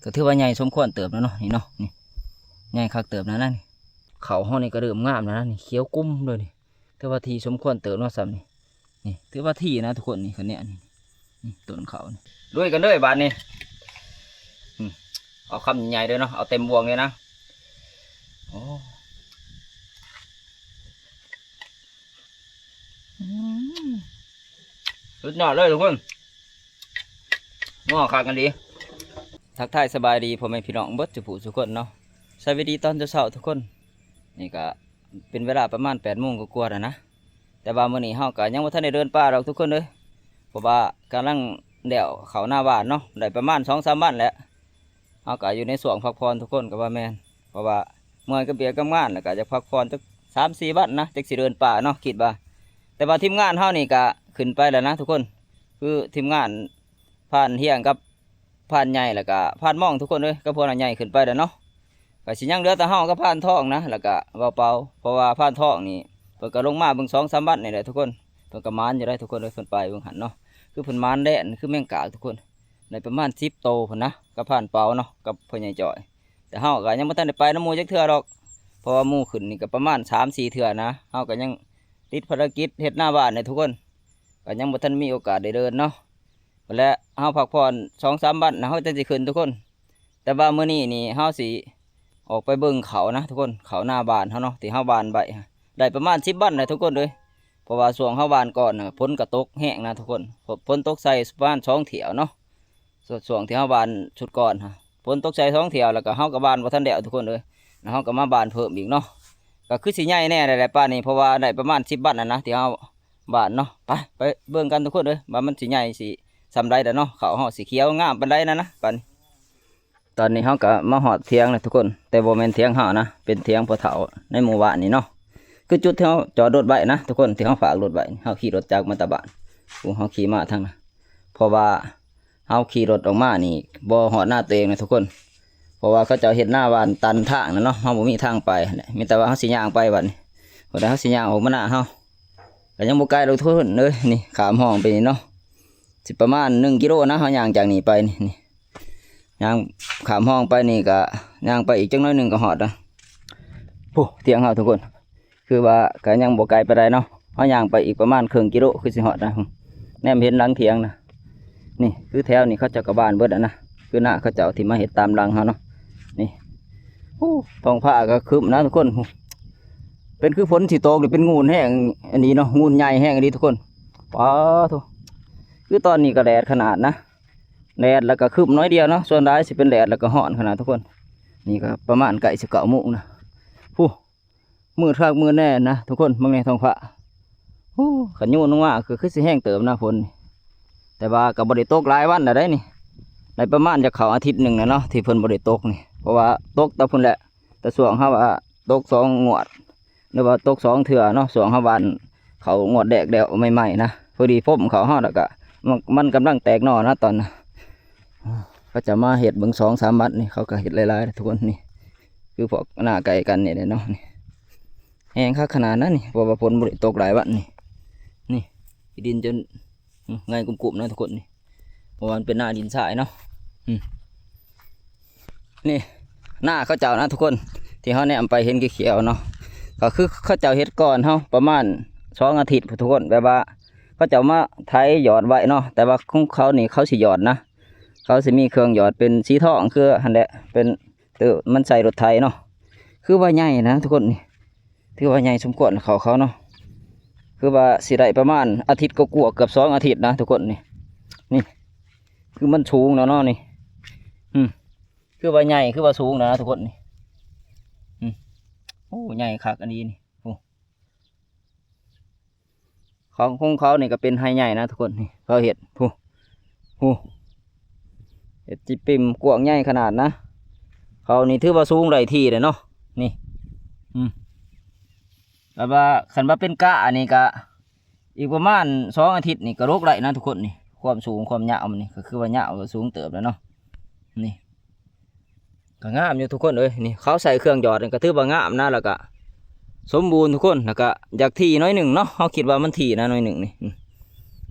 ກໍຖືວ່າໃຫຍ່ສົມຄວນເຕີບແລ້ວເນາະ ນີ້ເນາະ ນີ້ ໃຫຍ່ຄັກເຕີບແລ້ວນະນີ້. ເຂົ້າເຮົານີ້ກໍເລີ່ມງາມແລ້ວນະນີ້ ຂຽວກຸ້ມເລີຍນີ້. ຖືວ່າທີ່ສົມຄວນເຕີບເນາະ ສ່ຳນີ້ ນີ້ ຖືວ່າທີ່ນະທຸກຄົນ ນີ້ ຄັນແນວນີ້ ນີ້ ຕົ້ນເຂົ້ານີ້. ລຸຍກັນເລີຍບາດນີ້ ອືມ ເອົາຄຳໃຫຍ່ໆເດີເນາະ ເອົາເຕັມບ່ວງເລີຍນະ. ໂອ້ ອືມ ສຸດຍອດເລີຍທຸກຄົນ ງໍຄັກອີ່ຫຼີ. ທັກທາຍສະບາຍດີພໍ່ແມ່ພີ່ນ້ອງເບິດສູ່ຜູ້ສູ່ຄົນເນາະ ສະບາຍດີຕອນເຊົ້າໆທຸກຄົນ. ນີ້ກະເປັນເວລາປະມານແປດໂມງກວ່າໆແລ້ວນະ ແຕ່ວ່າມື້ນີ້ເຮົາກະຍັງບໍ່ທັນໄດ້ເດີນປ່າດອກທຸກຄົນເອີຍ ເພາະວ່າກຳລັງແລ້ວເຂົ້ານາຫວ່ານເນາະ ໄດ້ປະມານສອງສາມວັນແລ້ວ. ເຮົາກະຢູ່ໃນຊ່ວງພັກຜ່ອນທຸກຄົນກໍວ່າແມ່ນ ເພາະວ່າເມື່ອຍກັບວຽກກັບງານ ແລ້ວກະຢາກພັກຜ່ອນຈັກສາມສີ່ວັນນະ ຈັ່ງຊິເດີນປ່າເນາະ ຄິດວ່າ. ແຕ່ວ່າທີມງານເຮົານີ້ກະຂຶ້ນໄປແລ້ວນະທຸກຄົນ ຄືທີມງານ ພານຮຽງກັບພານໃຫຍ່ ແລ້ວກະພານມ່ອງທຸກຄົນເອີຍ ກັບພວກໃຫຍ່ຂຶ້ນໄປແລ້ວເນາະ. ກະຊິຍັງເຫຼືອແຕ່ເຮົາກັບພານທອງນະ ແລ້ວກະເວົ້າເປົ່າ ເພາະວ່າພານທອງນີ້ເພິ່ນກະລົງມາເບິ່ງສອງສາມວັນນີ້ແຫຼະທຸກຄົນ ເພິ່ນກະໝານຢູ່ໄດ໋ທຸກຄົນເອີຍ ເພິ່ນໄປເບິ່ງຫັ້ນເນາະ. ຄືເພິ່ນໝານແລ້ວ ຄືແມງກາກທຸກຄົນ ໄດ້ປະມານສິບໂຕພຸ້ນນະ ກັບພານເປົາເນາະ ກັບພໍ່ໃຫຍ່ຈ້ອຍ. ແຕ່ເຮົາກະຍັງບໍ່ທັນໄດ້ໄປນຳໝູ່ຈັກເທື່ອດອກ ເພາະວ່າໝູ່ຂຶ້ນນີ້ກະປະມານສາມສີ່ເທື່ອນະ ເຮົາກະຍັງຕິດພາລະກິດເຮັດນາຫວ່ານເດ້ທຸກຄົນ ກະຍັງບໍ່ທັນມີໂອກາດໄດ້ເດີນເນາະ. ແລະ ເຮົາພັກຜ່ອນສອງສາມວັນນະ ເຮົາຈັ່ງຊິຂຶ້ນທຸກຄົນ. ແຕ່ວ່າມື້ນີ້ນີ້ເຮົາຊິອອກໄປເບິ່ງເຂົ້ານະທຸກຄົນ ເຂົ້ານາຫວ່ານເຮົາເນາະ ທີ່ເຮົາຫວ່ານໄວ້ ໄດ້ປະມານສິບວັນແລ້ວທຸກຄົນເອີຍ. ເພາະວ່າຊ່ວງເຮົາຫວ່ານກ່ອນນະ ຝົນກະຕົກແຮງນະທຸກຄົນ ຝົນ ຝົນຕົກໃສ່ປະມານສອງຖ້ຽວເນາະ. ຊ່ວງ ຊ່ວງທີ່ເຮົາຫວ່ານຊຸດກ່ອນຫັ້ນ ຝົນຕົກໃສ່ສອງຖ້ຽວ ແລ້ວກະເຮົາກະຫວ່ານບໍ່ທັນແລ້ວທຸກຄົນເອີຍ ແລ້ວເຮົາກະມາຫວ່ານເພີ່ມອີກເນາະ. ກະຄືຊິໃຫຍ່ແນ່ແຫຼະປານນີ້ ເພາະວ່າໄດ້ປະມານສິບວັນຫັ້ນນະ ທີ່ເຮົາ ຫວ່ານເນາະ. ໄປ ໄປເບິ່ງກັນທຸກຄົນເອີຍ ວ່າມັນຊິໃຫຍ່ຊິສ່ຳໃດແລ້ວເນາະ ເຂົ້າເຮົາຊິຂຽວງາມປານໃດນັ້ນນະ. ປານນີ້ ຕອນນີ້ເຮົາກະມາຮອດຖຽງແລ້ວທຸກຄົນ ແຕ່ບໍ່ແມ່ນຖຽງເຮົານະ ເປັນຖຽງພໍ່ເຖົ້າໃນໝູ່ບ້ານນີ້ເນາະ. ຄືຈຸດທີ່ເຮົາຈອດລົດໄວ້ນະທຸກຄົນ ທີ່ເຮົາຝາກລົດໄວ້ ເຮົາຂີ່ລົດຈັກມາແຕ່ບ້ານ ໂອ້ ເຮົາຂີ່ມາທາງນັ້ນ ເພາະວ່າ ເຮົາຂີ່ລົດອອກມານີ້ບໍ່ຮອດນາຕົວເອງນະທຸກຄົນ ເພາະວ່າເຂົາເຈົ້າເຮັດນາຫວ່ານຕັນທາງນະເນາະ ເຮົາບໍ່ມີທາງໄປຫັ້ນແຫຼະ ມີແຕ່ວ່າເຮົາຊິຍ່າງໄປບັດນີ້ ເພາະວ່າເຮົາຊິຍ່າງອອກມານາເຮົາ ກະຍັງບໍ່ໄກດອກທຸກຄົນເອີຍ. ນີ້ຂ້າມຮ່ອງໄປນີ້ເນາະ ຊິປະມານໜຶ່ງກິໂລນະ ເຮົາຍ່າງຈາກນີ້ໄປນີ້ ນີ້ ຍ່າງຂ້າມຮ່ອງໄປນີ້ກະຍ່າງໄປອີກຈັກໜ້ອຍໜຶ່ງກະຮອດນະ. ໂອ້ ຖຽງເຮົາທຸກຄົນ ຄືວ່າກະຍັງບໍ່ໄກປານໃດເນາະ ເຮົາຍ່າງໄປອີກປະມານເຄິ່ງກິໂລຄືຊິຮອດນະ. ແນມເຫັນຫຼັງຖຽງນະ ນີ້ຄືແຖວນີ້ເຂົາເຈົ້າກະຫວ່ານເບິດແລ້ວນະ ຄືນາເຂົາເຈົ້າທີ່ມາເຮັດຕາມຫຼັງເຮົາເນາະ. ນີ້ ໂອ້ ທ້ອງຟ້າກະຄຶ້ມນະທຸກຄົນ ເປັນຄືຝົນຊິຕົກນີ້ ເປັນງູນແຮງອັນນີ້ເນາະ ງູນໃຫຍ່ແຮງອີ່ຫຼີທຸກຄົນ. ປາໂທ້ ຄືຕອນນີ້ກະແດດຂະໜາດນະ ແດດແລ້ວກະຄຶ້ມໜ້ອຍດຽວເນາະ ສ່ວນຫຼາຍຊິເປັນແດດແລ້ວກະຮ້ອນຂະໜາດທຸກຄົນ. ນີ້ກະປະມານໃກ້ຊິເກົ້າໂມງນະ ໂອ້ ມືດຄັກມືດແນ່ນະທຸກຄົນ ເບິ່ງແນ່ທ້ອງຟ້າ. ໂອ້ ຄັນໂຍນລົງມາກະຄືຊິແຮງເຕີບນະຝົນນີ້ ແຕ່ວ່າກະບໍ່ໄດ້ຕົກຫຼາຍວັນແລ້ວໃດ໋ນີ້ ໄດ້ປະມານຈະເຂົ້າອາທິດໜຶ່ງແລ້ວເນາະ ທີ່ເພິ່ນບໍ່ໄດ້ຕົກນີ້ ເພາະວ່າຕົກແຕ່ພຸ້ນແຫຼະ ແຕ່ຊ່ວງເຮົາວ່າຕົກສອງງວດ ຫຼືວ່າຕົກສອງເທື່ອເນາະ ຊ່ວງເຮົາຫວ່ານເຂົ້າງວດແລກແລ້ວໃໝ່ໆນະ ພໍດີພົມເຂົ້າເຮົາ ແລ້ວກະມັນ ມັນກຳລັງແຕກໜໍ່ນະຕອນນະ. ເຂົາເຈົ້າມາເຮັດເບິ່ງສອງສາມວັນນີ້ ເຂົາກະເຮັດຫຼາຍໆທຸກຄົນ ນີ້ ຄືພວກນາໃກ້ກັນນີ້ແຫຼະເນາະ ນີ້ ແຮງຄັກຂະໜາດນັ້ນນີ້ ເພາະວ່າຝົນບໍ່ໄດ້ຕົກຫຼາຍວັນນີ້ ນີ້ ດິນຈົນ ອືມ ໄງກຸ້ມໆນະທຸກຄົນນີ້ ເພາະວ່າມັນເປັນນາດິນຊາຍເນາະ. ອືມ ນີ້ນາເຂົາເຈົ້ານະທຸກຄົນ ທີ່ເຮົາແນມໄປເຫັນຂຽວໆເນາະ ກະຄືເຂົາເຈົ້າເຮັດກ່ອນເຮົາປະມານສອງອາທິດພຸ້ນທຸກຄົນ ແບບວ່າເຂົາເຈົ້າມາໄຖຢອດໄວ້ເນາະ ແຕ່ວ່າຂອງເຂົານີ້ເຂົາຊິຢອດນະ ເຂົາຊິມີເຄື່ອງຢອດເປັນສີທອງຄືຫັ້ນແຫຼະ ເປັນ ເຕີ ມັນໃສ່ລົດໄຖເນາະ ຄືວ່າໃຫຍ່ນະທຸກຄົນນີ້ ຖືວ່າໃຫຍ່ສົມຄວນເຂົ້າເຂົາເນາະ ຄືວ່າຊິໄດ້ປະມານອາທິດກວ່າໆ ເກືອບສອງອາທິດນະທຸກຄົນນີ້ ນີ້ ຄືມັນສູງແລ້ວເນາະນີ້ ອືມ ຄືວ່າໃຫຍ່ ຄືວ່າສູງແລ້ວນະທຸກຄົນນີ້ ອືມ ໂອ້ ໃຫຍ່ຄັກອີ່ຫຼີນີ້ ໂອ້ ຂອງ ຂອງເຂົານີ້ກະເປັນໄຮ່ໃຫຍ່ນະທຸກຄົນ ນີ້ເຂົາເຮັດ ຜູ້ ຜູ້ ເຮັດຈິບປິ້ມກວ້າງໃຫຍ່ຂະໜາດນະ ເຂົານີ້ຖືວ່າສູງໄດ້ທີ່ແລ້ວເນາະ ນີ້ ອືມ ແບບວ່າຄັນວ່າເປັນກ້ານີ້ກະອີກປະມານສອງອາທິດນີ້ກະດົກໄດ້ນະທຸກຄົນ ນີ້ ຄວາມສູງຄວາມຍາວມັນນີ້ກະຄືວ່າຍາວ ກະສູງເຕີບແລ້ວເນາະ ນີ້ ກະງາມຢູ່ທຸກຄົນເອີຍ ນີ້ເຂົາໃສ່ເຄື່ອງຢອດນີ້ກະຖືວ່າງາມນະ ແລ້ວກະສົມບູນທຸກຄົນ ແລ້ວກະຢາກຖີ່ໜ້ອຍໜຶ່ງເນາະ ເຮົາຄິດວ່າມັນຖີ່ນະໜ້ອຍໜຶ່ງນີ້ ອືມ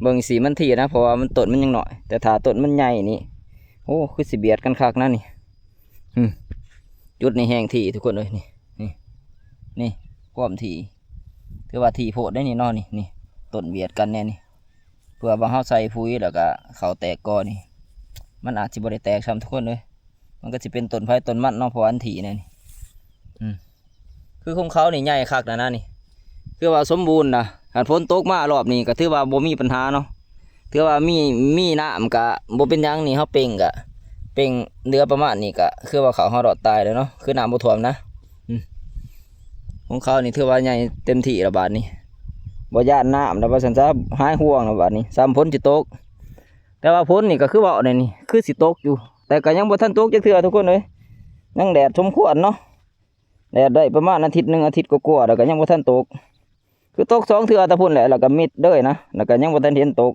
ເບິ່ງຊິມັນຖີ່ນະ ເພາະວ່າມັນ ຕົ້ນມັນຍັງນ້ອຍ ແຕ່ຖ້າຕົ້ນມັນໃຫຍ່ນີ້ ໂອ້ ຄືຊິບຽດກັນຄັກນະນີ້ ອືມ ຈຸດນີ້ແຮງຖີ່ທຸກຄົນເອີຍ ນີ້ ນີ້ ນີ້ຄວາມຖີ່ ຖືວ່າຖີ່ໂພດເດ້ນີ້ເນາະ ນີ້ ນີ້ ຕົ້ນຫວຽດກັນແນ່ນີ້ ເພື່ອວ່າເຮົາໃສ່ປຸ໋ຍແລ້ວກໍເຂົ້າແຕກກໍນີ້ ມັນອາດຊິບໍ່ໄດ້ແຕກຊ້ຳທຸກຄົນເອີຍ ມັນກໍຊິເປັນຕົ້ນໃຜຕົ້ນມັນເນາະ ເພາະວ່າມັນຖີ່ແນ່ນີ້ ອືມ ຄືຂອງເຂົານີ້ໃຫຍ່ຄັກນະນະນີ້ ຄືວ່າສົມບູນນະ ຄັນຝົນຕົກມາລອບນີ້ກໍຖືວ່າບໍ່ມີບັນຫາເນາະ ຖືວ່າມີ ມີນ້ຳກໍບໍ່ເປັນຫຍັງນີ້ ເຮົາເປັ່ງກໍເປັ່ງເຫຼືອປະມານນີ້ກໍຄືວ່າເຂົາເຮົາລອດຕາຍແລ້ວເນາະ ຄືນ້ຳບໍ່ຖ້ວມນະ ອືມ ຂອງເຂົານີ້ຖືວ່າໃຫຍ່ເຕັມທີ່ແລ້ວບາດນີ້ ບໍ່ຢ້ານນ້ຳແລ້ວວ່າຊັ້ນຊະ ຫາຍຫ່ວງແລ້ວບາດນີ້ ຊ້ຳຝົນຊິຕົກ ແຕ່ວ່າຝົນນີ້ກໍຄືເວົ້າແນວນີ້ ຄືຊິຕົກຢູ່ ແຕ່ກໍຍັງບໍ່ທັນຕົກຈັກເທື່ອທຸກຄົນເອີຍ ຍັງແດດສົມຄວນເນາະ ແດດໄດ້ປະມານອາທິດໜຶ່ງ ອາທິດກວ່າໆ ແລ້ວກໍຍັງບໍ່ທັນຕົກ ຄືຕົກສອງເທື່ອແຕ່ພຸ້ນແຫຼະ ແລ້ວກໍມິດເລີຍນະ ແລ້ວກໍຍັງບໍ່ທັນເຫັນຕົກ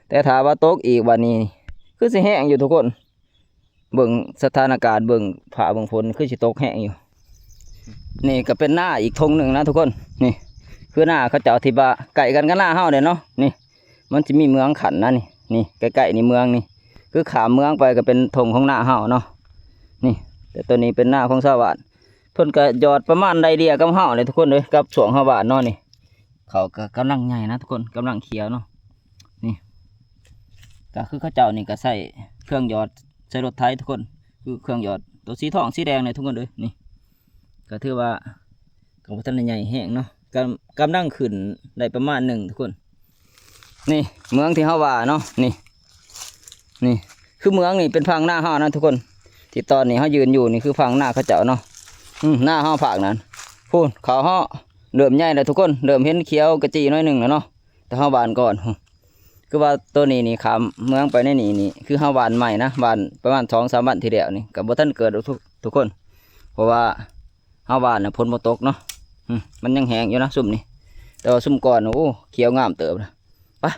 ແຕ່ຖ້າວ່າຕົກອີກບາດນີ້ ຄືຊິແຮງຢູ່ທຸກຄົນ ເບິ່ງສະຖານະການ ເບິ່ງຟ້າເບິ່ງຝົນ ຄືຊິຕົກແຮງຢູ່ ນີ້ກໍເປັນນາອີກທົ່ງໜຶ່ງນະທຸກຄົນ ນີ້ ຄືນາເຂົາເຈົ້າທີ່ວ່າໃກ້ກັນກັບນາເຮົາເດ້ເນາະ ນີ້ ມັນຊິມີເໝືອງຂັ້ນນະນີ້ ນີ້ໃກ້ໆນີ້ເໝືອງນີ້ ຄືຂ້າມເໝືອງໄປກໍເປັນທົ່ງຂອງນາເຮົາເນາະ ນີ້ ແຕ່ຕົວນີ້ເປັນນາຂອງຊາວບ້ານ ເພິ່ນກໍຢອດປະມານໄລ່ເລ່ຍກັບເຮົາແຫຼະທຸກຄົນເອີຍ ກັບຊ່ວງເຮົາຫວ່ານເນາະ ນີ້ ເຂົາກໍກຳລັງໃຫຍ່ນະທຸກຄົນ ກຳລັງຂຽວເນາະ ນີ້ ກໍຄືເຂົາເຈົ້ານີ້ກໍໃຊ້ເຄື່ອງຢອດ ໃຊ້ລົດໄຖທຸກຄົນ ຄືເຄື່ອງຢອດ ຕົວສີທອງສີແດງນີ້ທຸກຄົນເອີຍ ນີ້ ກໍຖືວ່າກໍບໍ່ທັນໄດ້ໃຫຍ່ແຮງເນາະ ກຳ ກຳລັງຂຶ້ນໄດ້ປະມານໜຶ່ງທຸກຄົນ ນີ້ເໝືອງທີ່ເຮົາວ່າເນາະ ນີ້ ນີ້ຄືເໝືອງນີ້ເປັນພັງນາເຮົານະທຸກຄົນ ທີ່ຕອນນີ້ເຮົາຢືນຢູ່ນີ້ຄືພັງນາເຂົາເຈົ້າເນາະ ອືມ ນາເຮົາພາກນັ້ນ ພຸ້ນ ເຂົາເຮົາເລີ່ມໃຫຍ່ແລ້ວທຸກຄົນ ເລີ່ມເຫັນຂຽວກະຈີ້ໜ້ອຍໜຶ່ງແລ້ວເນາະ ແຕ່ເຮົາຫວ່ານກ່ອນ ຄືວ່າໂຕນີ້ນີ້ຂ້າມເມືອງໄປໃນນີ້ນີ້ ຄືເຮົາຫວ່ານໃໝ່ນະ ຫວ່ານປະມານສອງສາມວັນທີ່ແລ້ວນີ້ ກໍບໍ່ທັນເກີດດອກທຸກ ທຸກຄົນ ເພາະວ່າເຮົາຫວ່ານນະຝົນບໍ່ຕົກເນາະ ອືມ ມັນຍັງແຫ້ງຢູ່ນະຊຸມນີ້ ແຕ່ວ່າຊຸມກ່ອນ ໂອ້ ຂຽວງາມເຕີບນະ ໄປ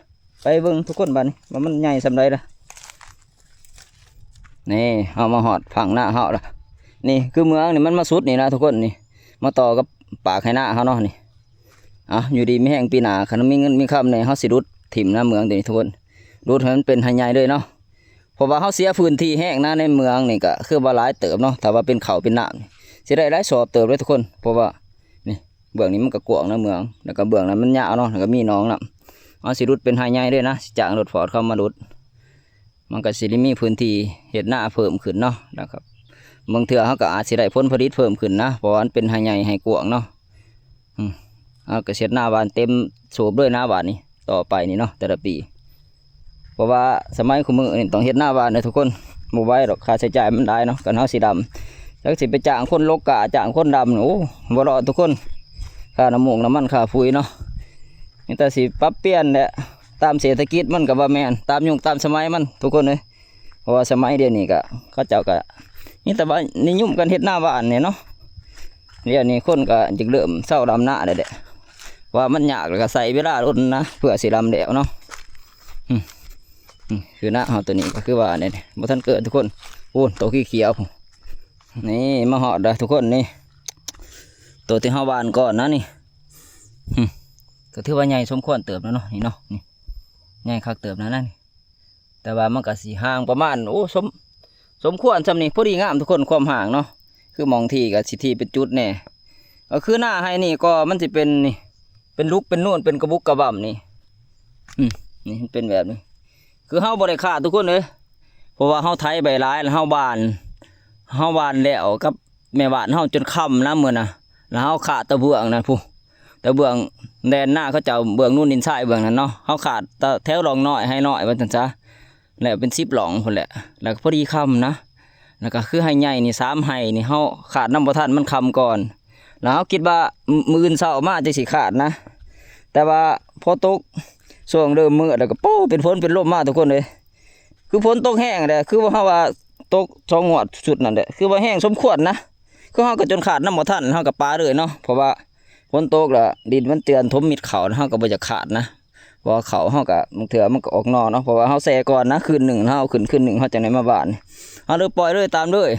ໄປເບິ່ງທຸກຄົນບາດນີ້ວ່າມັນໃຫຍ່ສ່ຳໃດລະ ນີ້ເຮົາມາຮອດຝັ່ງນາເຮົາລະ ນີ້ຄືເມືອງນີ້ມັນມາສຸດນີ້ນະທຸກຄົນ ນີ້ມາຕໍ່ກັບປາກໄຮ່ນາເຮົາເນາະ ນີ້ ອ່ະ ຢູ່ດີມີແຮງ ປີໜ້າຄັນມີເງິນມີຄຳແດ່ ເຮົາຊິດຸດຖິ້ມນະເມືອງໂຕນີ້ທຸກຄົນ ດຸດໃຫ້ມັນເປັນໄຮ່ໃຫຍ່ເລີຍເນາະ ເພາະວ່າເຮົາເສຍພື້ນທີ່ແຮງນະ ໃນເມືອງນີ້ກະຄືວ່າຫຼາຍເຕີບເນາະ ຖ້າວ່າເປັນເຂົ້າເປັນນ້ຳນີ້ ຊິໄດ້ຫຼາຍສອບເຕີບເລີຍທຸກຄົນ ເພາະວ່ານີ້ເບື້ອງນີ້ມັນກະກວ້າງນະເມືອງ ແລ້ວກະເບື້ອງນັ້ນມັນຍາວເນາະ ແລ້ວກະມີໜອງນຳ ເຮົາຊິດຸດເປັນໄຮ່ໃຫຍ່ເລີຍນະ ຊິຈ້າງລົດຟອດເຂົ້າມາດຸດ ມັນກໍຊິໄດ້ມີພື້ນທີ່ເຮັດນາເພີ່ມຂຶ້ນເນາະ ແລ້ວກໍບາງເທື່ອເຮົາກໍອາດຊິໄດ້ຜົນຜະລິດເພີ່ມຂຶ້ນນະ ເພາະວ່າມັນເປັນໄຮ່ໃຫຍ່ໄຮ່ກວ້າງເນາະ ອືມ ເຮົາກໍເຮັດນາຫວ່ານເຕັມສູບເລີຍນາຫວ່ານນີ້ ຕໍ່ໄປນີ້ເນາະ ແຕ່ລະປີ ເພາະວ່າສະໄໝຄູ່ມື້ນີ້ຕ້ອງເຮັດນາຫວ່ານເດີທຸກຄົນ ບໍ່ໄຫວດອກ ຄ່າໃຊ້ຈ່າຍມັນຫຼາຍເນາະ ຄັນເຮົາຊິດຳ ຈັກຊິໄປຈ້າງຄົນລົກກ້າ ຈ້າງຄົນດຳ ໂອ້ ບໍ່ລອດທຸກຄົນ ຄ່ານ້ຳມູກນ້ຳມັນ ຄ່າຝຸ່ນເນາະ ມີແຕ່ຊິປັບປ່ຽນແຫຼະ ຕາມເສດຖະກິດມັນກໍບໍ່ແມ່ນ ຕາມຍຸກຕາມສະໄໝມັນທຸກຄົນເອີຍ ເພາະວ່າສະໄໝດຽວນີ້ກໍ ເຂົາເຈົ້າກໍມີແຕ່ວ່ານິຍົມກັນເຮັດນາຫວ່ານນີ້ເນາະ ດຽວນີ້ຄົນກໍຢາກເລີ່ມເຊົາດຳນາແລ້ວແຫຼະ ວ່າມັນຍາກ ແລ້ວກໍໃຊ້ເວລາດົນນະ ເພື່ອຊິດຳແລ້ວເນາະ ອືມ ອືມ ຄືນາເຮົາໂຕນີ້ກໍຄືວ່ານີ້ ບໍ່ທັນເກີດທຸກຄົນ ໂອ້ ໂຕຂຽວໆ ນີ້ມາຮອດແລ້ວທຸກຄົນນີ້ ໂຕທີ່ເຮົາຫວ່ານກ່ອນນະນີ້ ອືມ ກໍຖືວ່າໃຫຍ່ສົມຄວນເຕີບແລ້ວເນາະ ນີ້ເນາະ ນີ້ ໃຫຍ່ຄັກເຕີບແລ້ວນະນີ້ ແຕ່ວ່າມັນກໍຊິຫ່າງປະມານ ໂອ້ ສົມ ສົມຄວນຊ່ຳນີ້ ພໍດີງາມທຸກຄົນ ຄວາມຫ່າງເນາະ ຄືໝ່ອງທີ່ກໍຊິທີ່ເປັນຈຸດແດ່ ກໍຄືນາໄຮ່ນີ້ກໍມັນຊິເປັນນີ້ ເປັນລຸກເປັນນູນ ເປັນກະບຸກກະບຳນີ້ ອືມ ນີ້ມັນເປັນແບບນີ້ ຄືເຮົາບໍ່ໄດ້ຂາດທຸກຄົນເອີຍ ເພາະວ່າເຮົາໄຖໄປຫຼາຍ ແລ້ວເຮົາຫວ່ານ ເຮົາຫວ່ານແລ້ວກັບແມ່ບ້ານເຮົາຈົນຄ່ຳນະມື້ນະ ແລ້ວເຮົາຂາດຕະເບື້ອງນະ ພຸ້ນ ຕະເບື້ອງແດນນາເຂົາເຈົ້າ ເບື້ອງນູນດິນຊາຍເບື້ອງນັ້ນເນາະ ເຮົາຂາດຕະແຖວຮ່ອງນ້ອຍ ໄຮ່ນ້ອຍວ່າຊັ້ນຊະ ແລ້ວເປັນສິບຮ່ອງພຸ້ນແຫຼະ ແລ້ວກໍພໍດີຄ່ຳນະ ແລ້ວກໍຄືໄຮ່ໃຫຍ່ນີ້ ສາມໄຮ່ນີ້ ເຮົາຂາດນຳບໍ່ທັນ ມັນຄ່ຳກ່ອນ ແລ້ວເຮົາຄິດວ່າ ມື້ອື່ນເຊົ້າມາຈັ່ງຊິຂາດນະ ແຕ່ວ່າພໍຕົກຊ່ວງເລີ່ມມືດ ແລ້ວກໍໂປ້ ເປັນຝົນເປັນລົມມາທຸກຄົນເອີຍ ຄືຝົນຕົກແຮງແຫຼະ ຄືວ່າເຮົາວ່າຕົກສອງງວດຊຸດນັ້ນແຫຼະ ຄືວ່າແຮງສົມຄວນນະ ຄືເຮົາກໍຈົນຂາດນຳບໍ່ທັນ ເຮົາກໍປະເລີຍເນາະ ເພາະວ່າຝົນຕົກແລ້ວດິນມັນເຈື່ອນຖົມມິດເຂົ້າ ເຮົາກໍບໍ່ຢາກຂາດນະ ເພາະວ່າເຂົ້າເຮົາກໍບາງເທື່ອມັນກໍອອກໜໍ່ເນາະ ເພາະວ່າເຮົາແຊ່ກ່ອນນະ ຄືນໜຶ່ງ ເຮົາເອົາຂຶ້ນຄືນໜຶ່ງ ເຮົາຈັ່ງໄດ້ມາຫວ່ານ ເຮົາເລີຍປ່ອຍເລີຍ ຕາມເລີຍ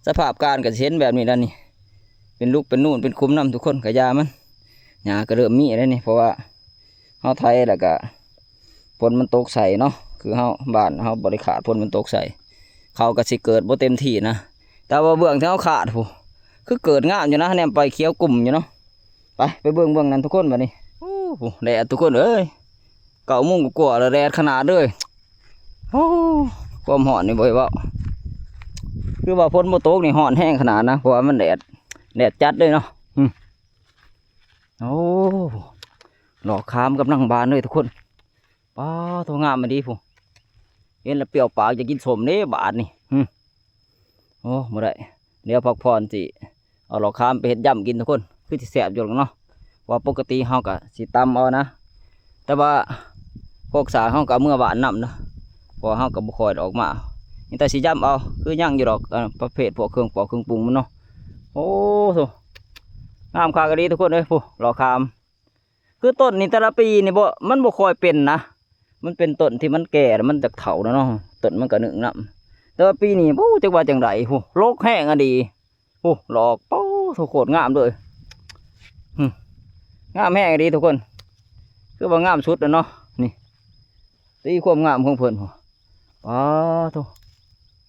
ສະພາບການກໍຊິເຫັນແບບນີ້ແຫຼະນີ້ ເປັນລຸກເປັນນູນເປັນຂຸມນຳທຸກຄົນ ກໍຢ່າມັນ ຫຍ້າກໍເລີ່ມມີແລ້ວນີ້ ເພາະວ່າເຮົາໄຖແລ້ວກໍຝົນມັນຕົກໃສ່ເນາະ ຄືເຮົາ ບ້ານເຮົາບໍ່ໄດ້ຂາດ ຝົນມັນຕົກໃສ່ ເຂົ້າກໍຊິເກີດບໍ່ເຕັມທີ່ນະ ແຕ່ວ່າເບື້ອງທີ່ເຮົາຂາດພຸ້ນ ຄືເກີດງາມຢູ່ນະ ແນມໄປຂຽວກຸ້ມຢູ່ເນາະ. ໄປ ໄປເບິ່ງເບື້ອງນັ້ນທຸກຄົນບັດນີ້. ໂອ້ ແດດທຸກຄົນເອີຍ ເກົ້າໂມງກວ່າແລ້ວ ແດດຂະໜາດເລີຍ. ໂອ້ ຄວາມຮ້ອນນີ້ບໍ່ໃຫ້ເວົ້າ ຄືວ່າຝົນບໍ່ຕົກນີ້ຮ້ອນແຮງຂະໜາດນະ ເພາະວ່າມັນແດດ ແດດຈັດເລີຍເນາະ. ອື ໂອ້ ດອກຂາມກຳລັງບານເລີຍທຸກຄົນ. ປ້າໂທ້ ງາມອີ່ຫຼີພຸ້ນ ເຫັນແລ້ວປ່ຽວປາກຢາກກິນສົ້ມເດ້ບາດນີ້. ອື ໂອ້ ບໍ່ໄດ້ ດຽວພັກຜ່ອນ ຊິເອົາດອກຂາມໄປເຮັດຢຳກິນທຸກຄົນ ຄືຊິແຊບຢູ່ດອກເນາະ. ເພາະວ່າປົກກະຕິເຮົາກະຊິຕຳເອົານະ ແຕ່ວ່າໂຄກສາເຮົາກະເອົາເມືອບ້ານນຳນະ ເພາະວ່າເຮົາກະບໍ່ຄ່ອຍໄດ້ອອກມາ ມີແຕ່ຊິຢຳເອົາ ຄືຍັງຢູ່ດອກ ເອີ ປະເພດພວກເຄື່ອງປອກເຄື່ອງປຸງມັນເນາະ. ໂອ້ໂທ້ ງາມຄັກອີ່ຫຼີທຸກຄົນເອີຍ ພຸ້ນ ດອກຂາມ. ຄືຕົ້ນນີ້ແຕ່ລະປີນີ້ບໍ່ ມັນບໍ່ຄ່ອຍເປັນນະ ມັນເປັນຕົ້ນທີ່ມັນແກ່ແລ້ວ ມັນຈະເຖົ້າແລ້ວເນາະ ຕົ້ນມັນກະໜຶ້ງນຳ. ແຕ່ວ່າປີນີ້ ໂອ້ ຈັກວ່າຈັ່ງໃດ ໂອ້ ລົກແຮງອີ່ຫຼີ ໂອ້ ດອກ ໂອ້ໂທ້ ໂຄດງາມເລີຍ. ຫຶ ງາມແຮງອີ່ຫຼີທຸກຄົນ ຄືວ່າງາມສຸດແລ້ວເນາະ. ນີ້ ຕິຄວາມງາມຂອງເພິ່ນພຸ້ນ ປ້າໂທ້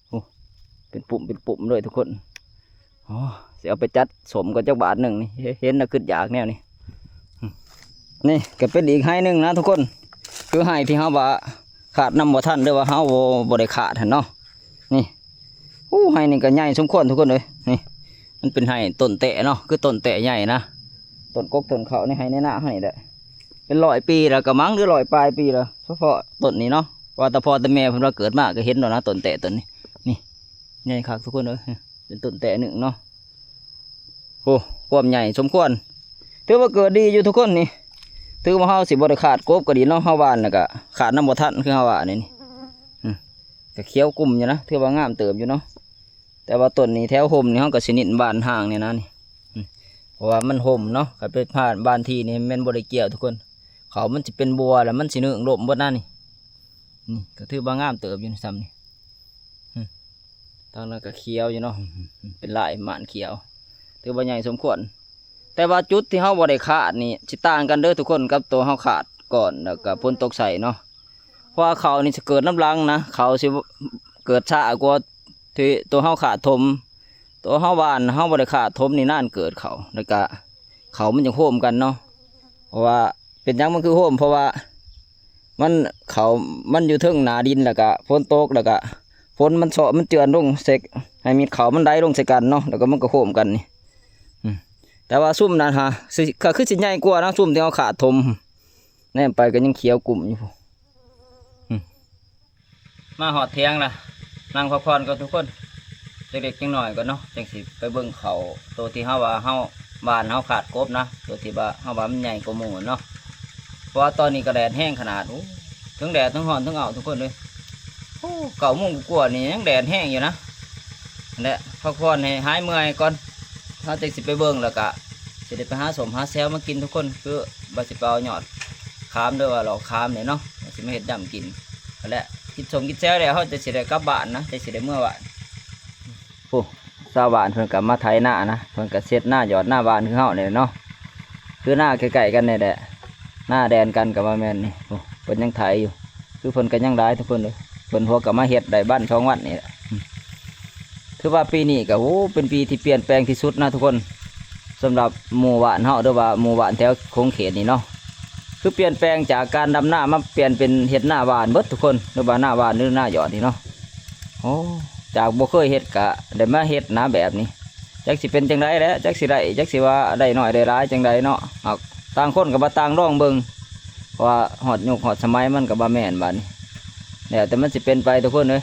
ໂອ້ ເປັນປຸ່ມເປັນປຸ່ມເລີຍທຸກຄົນ. ອໍ ຊິເອົາໄປຈັດສົ້ມກ່ອນຈັກບາດໜຶ່ງນີ້ ເຫັນແລ້ວຄຶດຢາກແນວນີ້. ນີ້ກະເປັນອີກໄຮ່ໜຶ່ງນະທຸກຄົນ ຄືໄຮ່ທີ່ເຮົາວ່າຂາດນຳບໍ່ທັນ ຫຼືວ່າເຮົາບໍ່ ບໍ່ໄດ້ຂາດຫັ້ນເນາະ. ນີ້ ໂອ້ ໄຮ່ນີ້ກະໃຫຍ່ສົມຄວນທຸກຄົນເອີຍ. ນີ້ ມັນເປັນໄຮ່ຕົ້ນແຕ້ເນາະ ຄືຕົ້ນແຕ້ໃຫຍ່ນະ ຕົ້ນກົກຕົ້ນເຂົ້າໃນໄຮ່ໃນນາເຮົານີ້ແຫຼະ ເປັນຮ້ອຍປີແລ້ວກະມັ້ງ ຫຼືຮ້ອຍປາຍປີແລ້ວ ສະເພາະຕົ້ນນີ້ເນາະ. ວ່າແຕ່ພໍ່ແຕ່ແມ່ເພິ່ນວ່າເກີດມາກະເຫັນແລ້ວນະ ຕົ້ນແຕ້ຕົ້ນນີ້. ນີ້ ໃຫຍ່ຄັກທຸກຄົນເອີຍ ເປັນຕົ້ນແຕ້ໜຶ້ງເນາະ. ໂອ້ ຄວາມໃຫຍ່ສົມຄວນ ຖືວ່າເກີດດີຢູ່ທຸກຄົນ. ນີ້ ຖືວ່າເຮົາຊິບໍ່ໄດ້ຂາດກົບກະດີເນາະ ເຮົາຫວ່ານແລ້ວກະຂາດນຳບໍ່ທັນ ຄືເຮົາວ່ານີ້ ນີ້ ອື ກະຂຽວກຸ້ມຢູ່ນະ ຖືວ່າງາມເຕີບຢູ່ເນາະ. ແຕ່ວ່າຕົ້ນນີ້ແຖວຮົ່ມນີ້ ເຮົາກະຊິເນັ້ນຫວ່ານຫ່າງແດ່ນະນີ້ ອື ເພາະວ່າມັນຮົ່ມເນາະ. ຄັນໄປຫວ່ານບ້ານທີ່ນີ້ແມ່ນບໍ່ໄດ້ກ່ຽວທຸກຄົນ ເຂົ້າມັນຊິເປັນບົວ ແລ້ວມັນຊິໜຶ້ງລົ້ມເບິດນະນີ້. ນີ້ກະຖືວ່າງາມເຕີບຢູ່ ສ່ຳນີ້ ອື ທາງນັ້ນກະຂຽວຢູ່ເນາະ ເປັນລາຍມ່ານຂຽວ ຖືວ່າໃຫຍ່ສົມຄວນ. ແຕ່ວ່າຈຸດທີ່ເຮົາບໍ່ໄດ້ຂາດນີ້ຊິຕ່າງກັນເດີທຸກຄົນ ກັບໂຕເຮົາຂາດກ່ອນ ແລ້ວກະຝົນຕົກໃສ່ເນາະ. ເພາະວ່າເຂົ້ານີ້ຊິເກີດນຳຫຼັງນະ ເຂົ້າຊິເກີດຊ້າກວ່າທີ່ໂຕເຮົາຂາດຖົມ. ໂຕເຮົາຫວ່ານ ເຮົາບໍ່ໄດ້ຂາດຖົມນີ້ນານເກີດເຂົ້າ ແລ້ວກະເຂົ້າມັນຈັ່ງໂຮມກັນເນາະ. ເພາະວ່າເປັນຫຍັງມັນຄືໂຮມ ເພາະວ່າມັນ ເຂົ້າມັນຢູ່ເທິງໜ້າດິນ ແລ້ວກະຝົນຕົກ ແລ້ວກະຝົນມັນເຊາະມັນເຈື່ອນລົງໃສ່ ໃຫ້ເມັດເຂົ້າມັນໄຫຼລົງໃສ່ກັນເນາະ ແລ້ວກະມັນກະໂຮມກັນນີ້. ອື ແຕ່ວ່າຊຸມນັ້ນຫາ ຊິ ກະຄືຊິໃຫຍ່ກວ່ານະ ຊຸມທີ່ເຮົາຂາດຖົມ ແນມໄປກະຍັງຂຽວກຸ້ມຢູ່. ອື ມາຮອດຖຽງລະ ນັ່ງພັກຜ່ອນກ່ອນທຸກຄົນ ຈັກເລັກຈັກໜ້ອຍກ່ອນເນາະ ຈັ່ງຊິໄປເບິ່ງເຂົ້າໂຕທີ່ເຮົາວ່າເຮົາ ຫວ່ານເຮົາຂາດກົບນະ ໂຕທີ່ວ່າເຮົາວ່າມັນໃຫຍ່ກວ່າໝູ່ເນາະ. ເພາະວ່າຕອນນີ້ກະແດດແຮງຂະໜາດ ໂອ້ ເທິງແດດເທິງຮ້ອນເທິງເອົ້າທຸກຄົນເອີຍ. ໂອ້ ເກົ້າໂມງກວ່ານີ້ຍັງແດດແຮງຢູ່ນະ. ຫັ້ນແຫຼະ ພັກຜ່ອນໃຫ້ຫາຍເມື່ອຍກ່ອນ ເຮົາຈັ່ງຊິໄປເບິ່ງ ແລ້ວກະຊິໄດ້ໄປຫາສົ້ມຫາແຊວມາກິນທຸກຄົນ ຄືວ່າຊິໄປເອົາຍອດຂາມ ຫຼືວ່າດອກຂາມນີ້ເນາະ ຊິມາເຮັດຢຳກິນ. ຫັ້ນແຫຼະ ກິນສົ້ມກິນແຊວແລ້ວ ເຮົາຈັ່ງຊິໄດ້ກັບບ້ານນະ ຈັ່ງຊິໄດ້ເມືອບ້ານ. ໂອ້ ຊາວບ້ານເພິ່ນກະມາໄຖນານະ ເພິ່ນກະເຊັດນາຢອດນາຫວ່ານຄືເຮົານີ້ແຫຼະເນາະ ຄືນາໃກ້ໆກັນນີ້ແຫຼະ ນາແດນກັນກະວ່າແມ່ນນີ້. ໂອ້ ເພິ່ນຍັງໄຖຢູ່ ຄືເພິ່ນກະຍັງຫຼາຍທຸກຄົນເອີຍ ເພິ່ນຫົວກະມາເຮັດໄດ້ວັນສອງວັນນີ້ແຫຼະ. ອື ຖືວ່າປີນີ້ກະ ໂອ້ ເປັນປີທີ່ປ່ຽນແປງທີ່ສຸດນະທຸກຄົນ ສຳລັບໝູ່ບ້ານເຮົາ ຫຼືວ່າໝູ່ບ້ານແຖວຂົງເຂດນີ້ເນາະ ຄືປ່ຽນແປງຈາກການດຳນາມາປ່ຽນເປັນເຮັດນາຫວ່ານເບິດທຸກຄົນ ຫຼືວ່ານາຫວ່ານ ຫຼືນາຢອດນີ້ເນາະ. ໂອ້ ຈາກບໍ່ເຄີຍເຮັດກະໄດ້ມາເຮັດນະແບບນີ້ ຈັກຊິເປັນຈັ່ງໃດແຫຼະ ຈັກຊິໄດ້ ຈັກຊິວ່າໄດ້ໜ້ອຍໄດ້ຫຼາຍຈັ່ງໃດເນາະ. ຫາກຕ່າງຄົນກະວ່າຕ່າງລອງເບິ່ງ ເພາະວ່າຮອດຍຸກຮອດສະໄໝມັນກະບໍ່ແມ່ນບາດນີ້ ແລ້ວແຕ່ມັນຊິເປັນໄປທຸກຄົນເອີຍ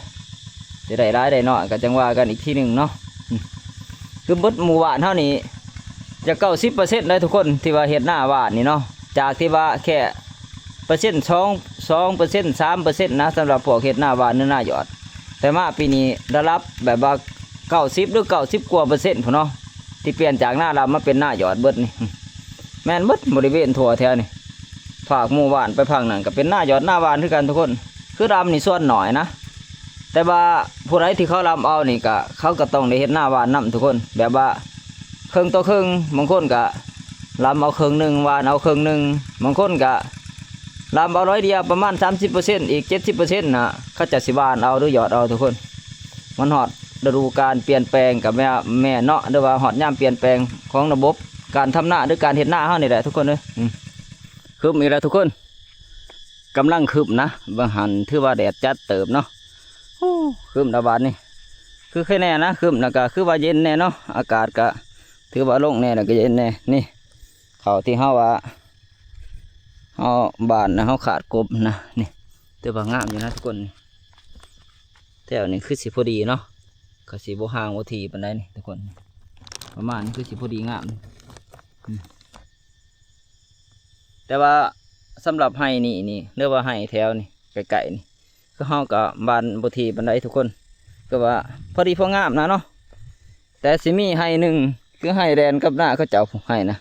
ຊິໄດ້ຫຼາຍໄດ້ໜ້ອຍກະຈັ່ງວ່າກັນອີກທີໜຶ່ງເນາະ. ອື ຄືເບິດໝູ່ບ້ານເຮົານີ້ຈະເກົ້າສິບເປີເຊັນໄດ໋ທຸກຄົນ ທີ່ວ່າເຮັດນາຫວ່ານນີ້ເນາະ ຈາກທີ່ວ່າແຄ່ເປີເຊັນສອງ ສອງເປີເຊັນ ສາມເປີເຊັນນະ ສຳລັບພວກເຮັດນາຫວ່ານ ຫຼືນາຢອດ. ແຕ່ມາປີນີ້ລະດັບແບບວ່າເກົ້າສິບ ຫຼືເກົ້າສິບກວ່າເປີເຊັນພຸ້ນເນາະ ທີ່ປ່ຽນຈາກນາດຳມາເປັນນາຢອດເບິດນີ້ ແມ່ນເບິດບໍລິເວນທົ່ວແຖວນີ້ ພາກໝູ່ບ້ານໄປພາກນັ້ນກະເປັນນາຢອດນາຫວ່ານຄືກັນທຸກຄົນ ຄືດຳນີ້ສ່ວນໜ້ອຍນະ. ແຕ່ວ່າຜູ້ໃດທີ່ເຂົາດຳເອົານີ້ກະ ເຂົາກະຕ້ອງໄດ້ເຮັດນາຫວ່ານນຳທຸກຄົນ ແບບວ່າເຄິ່ງຕໍ່ເຄິ່ງ ບາງຄົນກະດຳເອົາເຄິ່ງໜຶ່ງ ຫວ່ານເອົາເຄິ່ງໜຶ່ງ ບາງຄົນກະດຳເອົາໜ້ອຍດຽວ ປະມານສາມສິບເປີເຊັນ ອີກເຈັດສິບເປີເຊັນນະ ເຂົາເຈົ້າຊິຫວ່ານເອົາ ຫຼືຢອດເອົາທຸກຄົນ. ມັນຮອດ ລະດູການປ່ຽນແປງກໍແມ່ນ ແມ່ນເນາະ ຫຼືວ່າຮອດຍາມປ່ຽນແປງຂອງລະບົບການທຳນາ ຫຼືການເຮັດນາເຮົານີ້ແຫຼະທຸກຄົນເອີຍ. ອືມ ຄຶ້ມອີກແລ້ວທຸກຄົນ ກຳລັງຄຶ້ມນະ. ບາງຫັ້ນຖືວ່າແດດຈັດເຕີບເນາະ. ໂອ້ ຄຶ້ມລະບາດນີ້ ຄືແຄ່ແນ່ນະ ຄຶ້ມແລ້ວກໍຄືວ່າເຢັນແນ່ເນາະ. ອາກາດກໍຖືວ່າລົງແນ່ ແລ້ວກໍເຢັນແນ່. ນີ້ ເຂົ້າທີ່ເຮົາວ່າ ເຮົາ ບ້ານນະ ເຮົາຂາດກົບນະ. ນີ້ ຖືວ່າງາມຢູ່ນະທຸກຄົນ. ນີ້ ແຖວນີ້ຄືຊິພໍດີເນາະ ກໍຊິບໍ່ຫ່າງບໍ່ຖີ່ປານໃດນີ້ທຸກຄົນ. ປະມານນີ້ຄືຊິພໍດີງາມ. ອືມ ແຕ່ວ່າສຳລັບໄຮ່ນີ້ນີ້ ຫຼືວ່າໄຮ່ແຖວນີ້ ໃກ້ໆນີ້ ຄືເຮົາກໍບານບໍ່ຖີ່ປານໃດທຸກຄົນ ຄືວ່າພໍດີພໍງາມນະເນາະ. ແຕ່ຊິມີໄຮ່ໜຶ່ງ ຄືໄຮ່ແດນກັບນາເຂົາເຈົ້າ ໄຮ່ນະ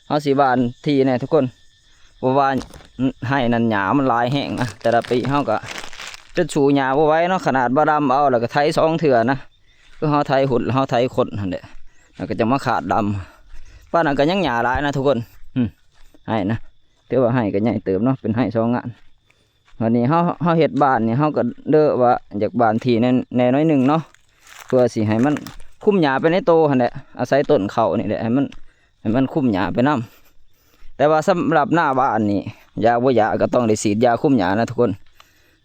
ເຮົາຊິບານຖີ່ແນ່ທຸກຄົນ ເພາະວ່າໄຮ່ນັ້ນຫຍ້າມັນຫຼາຍແຮງນະ. ແຕ່ລະປີເຮົາກໍຈົນສູ້ຫຍ້າບໍ່ໄຫວເນາະ ຂະໜາດບໍ່ດຳເອົາ ແລ້ວກໍໄຖສອງເທື່ອນະ ຄືເຮົາໄຖຮຸດ ເຮົາໄຖຄົນຫັ້ນແຫຼະ ແລ້ວກໍຈະມາຂາດດຳ. ປານນັ້ນກໍຍັງຫຍ້າຫຼາຍນະທຸກຄົນ. ອືມ ໄຮ່ນະ ຖືວ່າໄຮ່ກໍໃຫຍ່ເຕີບເນາະ ເປັນໄຮ່ສອງງານ. ບັດນີ້ເຮົາ ເຮົາເຮັດບານນີ້ ເຮົາກໍເລີວ່າຢາກບານຖີ່ແນ່ ແນ່ໜ້ອຍໜຶ່ງເນາະ ເພື່ອຊິໃຫ້ມັນຄຸມຫຍ້າໄປໃນໂຕຫັ້ນແຫຼະ ອາໄສຕົ້ນເຂົ້ານີ້ແຫຼະ ໃຫ້ມັນ ໃຫ້ມັນຄຸມຫຍ້າໄປນຳ. ແຕ່ວ່າສຳລັບນາບ້ານນີ້ ຢາກບໍ່ຢາກກໍຕ້ອງໄດ້ສີດຢາຄຸມຫຍ້ານະທຸກຄົນ.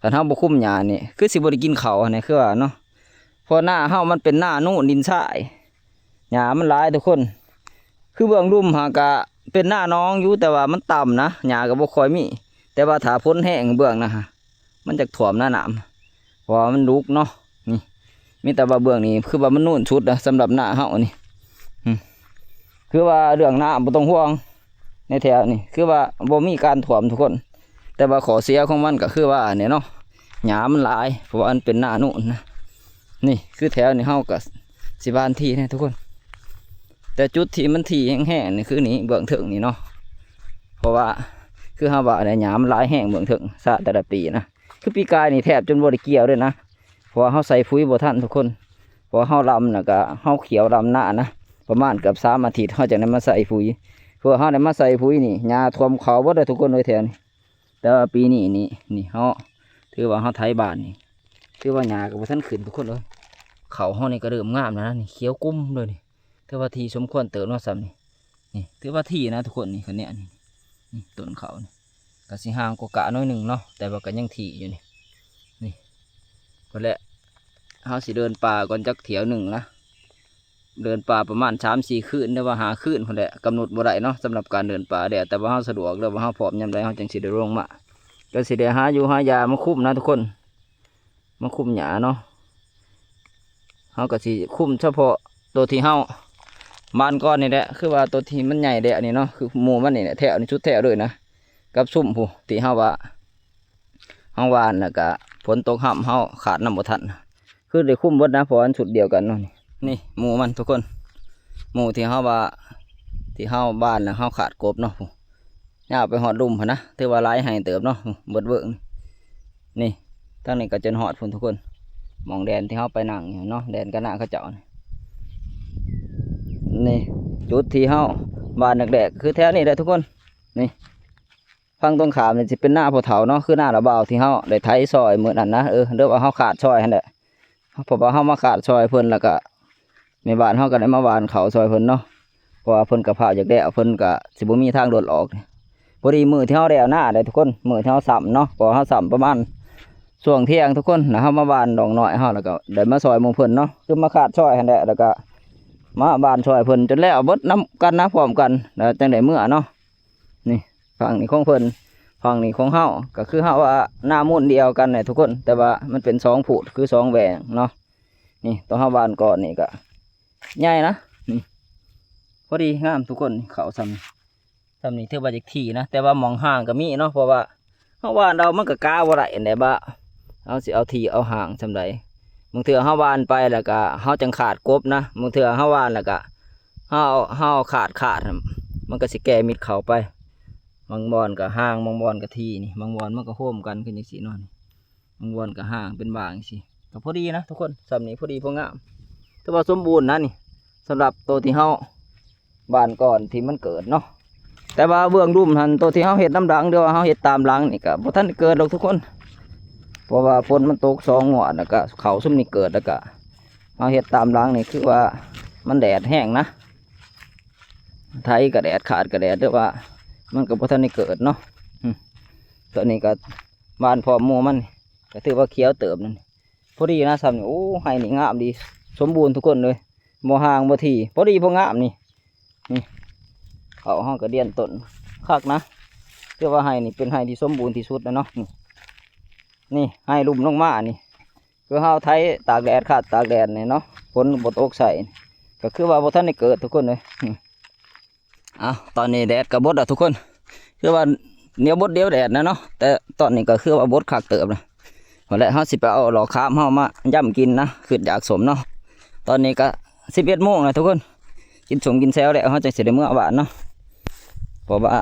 ຄັນເຮົາບໍ່ຄຸມຫຍ້ານີ້ ຄືຊິບໍ່ໄດ້ກິນເຂົ້າຫັ້ນແຫຼະ ຄືວ່າເນາະ ເພາະນາເຮົາມັນເປັນນານູນດິນຊາຍ ຫຍ້າມັນຫຼາຍທຸກຄົນ. ຄືເບື້ອງລຸ່ມຫາກະເປັນນາໜອງຢູ່ ແຕ່ວ່າມັນຕ່ຳນະ ຫຍ້າກໍບໍ່ຄ່ອຍມີ. ແຕ່ວ່າຖ້າຝົນແຮງເບື້ອງນະ ມັນຈະຖ້ວມນະນ້ຳ ເພາະວ່າມັນດຸກເນາະ. ນີ້ ມີແຕ່ວ່າເບື້ອງນີ້ຄືວ່າມັນນູນສຸດນະ ສຳລັບນາເຮົານີ້. ອືມ ຄືວ່າເລື່ອງນ້ຳບໍ່ຕ້ອງຫ່ວງ ໃນແຖວນີ້ ຄືວ່າບໍ່ມີການຖ້ວມທຸກຄົນ. ແຕ່ວ່າຂໍ້ເສຍຂອງມັນກໍຄືວ່ານີ້ເນາະ ຫຍ້າມັນຫຼາຍ ເພາະວ່າມັນເປັນນານູນນະ. ນີ້ຄືແຖວນີ້ເຮົາກໍຊິບານຖີ່ແນ່ທຸກຄົນ. ແຕ່ຈຸດທີ່ມັນຖີ່ແຮງໆນີ້ຄືນີ້ ເບື້ອງເທິງນີ້ເນາະ ເພາະວ່າຄືເຮົາວ່າແຫຼະ ຫຍ້າມັນຫຼາຍແຮງເບື້ອງເທິງ ຊະແຕ່ລະປີນະ. ຄືປີກາຍນີ້ແທບຈົນບໍ່ໄດ້ກ່ຽວເລີຍນະ ເພາະວ່າເຮົາໃສ່ປຸ໋ຍບໍ່ທັນທຸກຄົນ. ເພາະວ່າເຮົາລຳ ແລ້ວກໍເຮົາຂ້ຽວລຳນານະ ປະມານເກືອບສາມອາທິດ ເຮົາຈັ່ງໄດ້ມາໃສ່ປຸ໋ຍ. ເພື່ອເຮົາໄດ້ມາໃສ່ປຸ໋ຍນີ້ ຫຍ້າຖ້ວມເຂົ້າເບິດເລີຍທຸກຄົນເອີຍແຖວນີ້. ແຕ່ວ່າປີນີ້ນີ້ ນີ້ເຮົາ ຖືວ່າເຮົາໄຖບານນີ້ ຖືວ່າຫຍ້າກໍບໍ່ທັນຂຶ້ນທຸກຄົນເອີຍ. ເຂົ້າເຮົານີ້ກໍເລີ່ມງາມແລ້ວນະ ນີ້ຂຽວກຸ້ມເລີຍນີ້. ຖືວ່າຖີ່ສົມຄວນເຕີບເນາະ ສ່ຳນີ້. ນີ້ຖືວ່າຖີ່ນະທຸກຄົນ ນີ້ ຄັນແນວນີ້ ນີ້ຕົ້ນເຂົ້ານີ້ ກໍຊິຫ່າງກວ່າກະໜ້ອຍໜຶ່ງເນາະ ແຕ່ວ່າກໍຍັງຖີ່ຢູ່ນີ້. ນີ້ ພຸ້ນແຫຼະ ເຮົາຊິເດີນປ່າກ່ອນຈັກຖ້ຽວໜຶ່ງນະ ເດີນປ່າປະມານສາມສີ່ຄືນ ຫຼືວ່າຫ້າຄືນພຸ້ນແຫຼະ ກຳນົດບໍ່ໄດ້ເນາະ ສຳລັບການເດີນປ່າ ແລ້ວແຕ່ວ່າເຮົາສະດວກ ຫຼືວ່າເຮົາພ້ອມຍາມໃດ ເຮົາຈັ່ງຊິໄດ້ລົງມາ. ກໍຊິໄດ້ຫາຢູ່ຫາຢາມາຄຸມນະທຸກຄົນ ມາຄຸມຫຍ້າເນາະ. ເຮົາກໍຊິຄຸມສະເພາະໂຕທີ່ເຮົາບານກ່ອນນີ້ແຫຼະ ຄືວ່າໂຕທີ່ມັນໃຫຍ່ແລ້ວນີ້ເນາະ ຄືໝູ່ມັນນີ້ແຫຼະ ແຖວນີ້ສຸດແຖວເລີຍນະ ກັບຊຸມຜູ້ທີ່ເຮົາວ່າ ເຮົາຫວ່ານແລ້ວກະຝົນຕົກຮຳ ເຮົາຂາດນຳບໍ່ທັນ ຄືໄດ້ຄຸມເບິດນະ ເພາະວ່າມັນຊຸດດຽວກັນເນາະ. ນີ້ ນີ້ໝູ່ມັນທຸກຄົນ ໝູ່ທີ່ເຮົາວ່າ ທີ່ເຮົາຫວ່ານແລ້ວເຮົາຂາດກົບເນາະ ຍາວໄປຮອດລຸ່ມພຸ້ນນະ ຖືວ່າຫຼາຍໄຮ່ເຕີບເນາະ ເບິດເວີ້ງນີ້. ນີ້ ທາງນີ້ກໍຈົນຮອດພຸ້ນທຸກຄົນ ໝ່ອງແດນທີ່ເຮົາໄປນັ່ງຢູ່ເນາະ ແດນກັບນາເຂົາເຈົ້ານີ້. ນີ້ ຈຸດທີ່ເຮົາຫວ່ານແລກໆ ຄືແຖວນີ້ແຫຼະທຸກຄົນ. ນີ້ ຝັ່ງຕົງຂ້າມນີ້ຊິເປັນນາພໍ່ເຖົ້າເນາະ ຄືນາລະບ່າວທີ່ເຮົາໄດ້ໄຖຊ່ອຍມື້ນັ້ນນະ ເອີ ຫຼືວ່າເຮົາຂາດຊ່ອຍຫັ້ນແຫຼະ ເພາະວ່າເຮົາມາຂາດຊ່ອຍເພິ່ນ ແລ້ວກະແມ່ບ້ານເຮົາກໍໄດ້ມາຫວ່ານເຂົ້າຊ່ອຍເພິ່ນເນາະ ເພາະວ່າເພິ່ນກໍພ້າວຢາກແລ້ວ ເພິ່ນກໍຊິບໍ່ມີທາງລົດອອກ. ພໍດີມື້ທີ່ເຮົາແລ້ວນາເດ້ທຸກຄົນ ມື້ທີ່ເຮົາຊ້ຳເນາະ ເພາະວ່າເຮົາຊ້ຳປະມານຊ່ວງທ່ຽງທຸກຄົນ ແລ້ວເຮົາມາຫວ່ານດອງນ້ອຍເຮົາ ແລ້ວກໍໄດ້ມາຊ່ອຍໝູ່ເພິ່ນເນາະ ຄືມາຂາດຊ່ອຍຫັ້ນແຫຼະ ແລ້ວກໍມາຫວ່ານຊ່ອຍເພິ່ນຈົນແລ້ວເບິດນຳກັນນະ ພ້ອມກັນ ແລ້ວຈັ່ງໄດ້ເມືອເນາະ. ນີ້ ຝັ່ງນີ້ຂອງເພິ່ນ ຝັ່ງນີ້ຂອງເຮົາ ກໍຄືເຮົາວ່ານາມູນດຽວກັນແຫຼະທຸກຄົນ ແຕ່ວ່າມັນເປັນສອງພູດ ຄືສອງແຫວ່ງເນາະ. ນີ້ ຕອນເຮົາຫວ່ານກ່ອນນີ້ກໍໃຫຍ່ນະ ນີ້ ພໍດີງາມທຸກຄົນ ເຂົ້າສ່ຳ ສ່ຳນີ້ຖືວ່າຈັກທີ່ນະ ແຕ່ວ່າໝ່ອງຫ່າງກໍມີເນາະ ເພາະວ່າ ເຮົາຫວ່ານເອົາມັນກໍກະບໍ່ໄດ້ແນວວ່າເຮົາຊິເອົາທີ່ເອົາຫ່າງສ່ຳໃດ. ບາງເທື່ອເຮົາຫວ່ານໄປແລ້ວກະເຮົາຈັ່ງຂາດກົບນະ ບາງເທື່ອເຮົາຫວ່ານແລ້ວກະເຮົາ ເຮົາຂາດຂາດ ມັນກໍຊິແກ່ມິດເຂົ້າໄປ. ບາງບ່ອນກໍຫ່າງ ບາງບ່ອນກໍທີ່ນີ້ ບາງບ່ອນມັນກໍໂຮມກັນຄືຈັ່ງຊີ້ເນາະ ນີ້ ບາງບ່ອນກໍຫ່າງເປັນບາງຈັ່ງຊີ້ ກໍພໍດີນະທຸກຄົນ ສ່ຳນີ້ພໍດີພໍງາມ ຖືວ່າສົມບູນນະນີ້ ສຳລັບໂຕທີ່ເຮົາ ບ້ານກ່ອນທີ່ມັນເກີດເນາະ. ແຕ່ວ່າເບື້ອງລຸ່ມຫັ້ນ ໂຕທີ່ເຮົາເຮັດນຳຫຼັງ ຫຼືວ່າເຮົາເຮັດຕາມຫຼັງນີ້ກໍບໍ່ທັນໄດ້ເກີດດອກທຸກຄົນ ເພາະວ່າຝົນມັນຕົກສອງງວດ ແລ້ວກໍເຂົ້າຊຸມນີ້ເກີດ ແລ້ວກໍ ເຮົາເຮັດຕາມຫຼັງນີ້ຄືວ່າມັນແດດແຮງນະ ໄຖກໍແດດ ຄາດກໍແດດ ແຕ່ວ່າມັນກໍບໍ່ທັນໄດ້ເກີດເນາະ. ອືມ ຕອນນີ້ກໍບານພ້ອມໝູ່ມັນ ກໍຖືວ່າຂຽວເຕີບນັ້ນ ພໍດີນະ ຊ່ຳນີ້. ໂອ້ ໄຮ່ນີ້ງາມດີ ສົມບູນທຸກຄົນເລີຍ ບໍ່ຫ່າງບໍ່ຖີ່ ພໍດີພໍງາມນີ້. ນີ້ ເຂົ້າເຮົາກໍລຽນຕົ້ນຄັກນະ ຖືວ່າໄຮ່ນີ້ເປັນໄຮ່ທີ່ສົມບູນທີ່ສຸດແລ້ວເນາະ. ນີ້ ນີ້ໄຮ່ລຸ່ມລົງມານີ້ ຄືເຮົາໄຖຕາກແດດ ຄາດຕາກແດດນີ້ເນາະ ຝົນບໍ່ຕົກໃສ່ ກໍຄືວ່າບໍ່ທັນໄດ້ເກີດທຸກຄົນເລີຍ. ນີ້ ເອົາ ຕອນນີ້ແດດກໍບົດແລ້ວທຸກຄົນ ຄືວ່າດຽວບົດດຽວແດດນະເນາະ ແຕ່ຕອນນີ້ກໍຄືວ່າບົດຄັກເຕີບນະ. ພຸ້ນແຫຼະ ເຮົາຊິໄປເອົາຫຼອກຄາມເຮົາມາຢຳກິນນະ ຄຶດຢາກສົ້ມເນາະ. ຕອນນີ້ກໍສິບເອັດໂມງແລ້ວທຸກຄົນ ກິນສົ້ມກິນແຊວແລ້ວ ເຮົາຈັ່ງຊິໄດ້ເມືອບ້ານເນາະ ເພາະວ່າ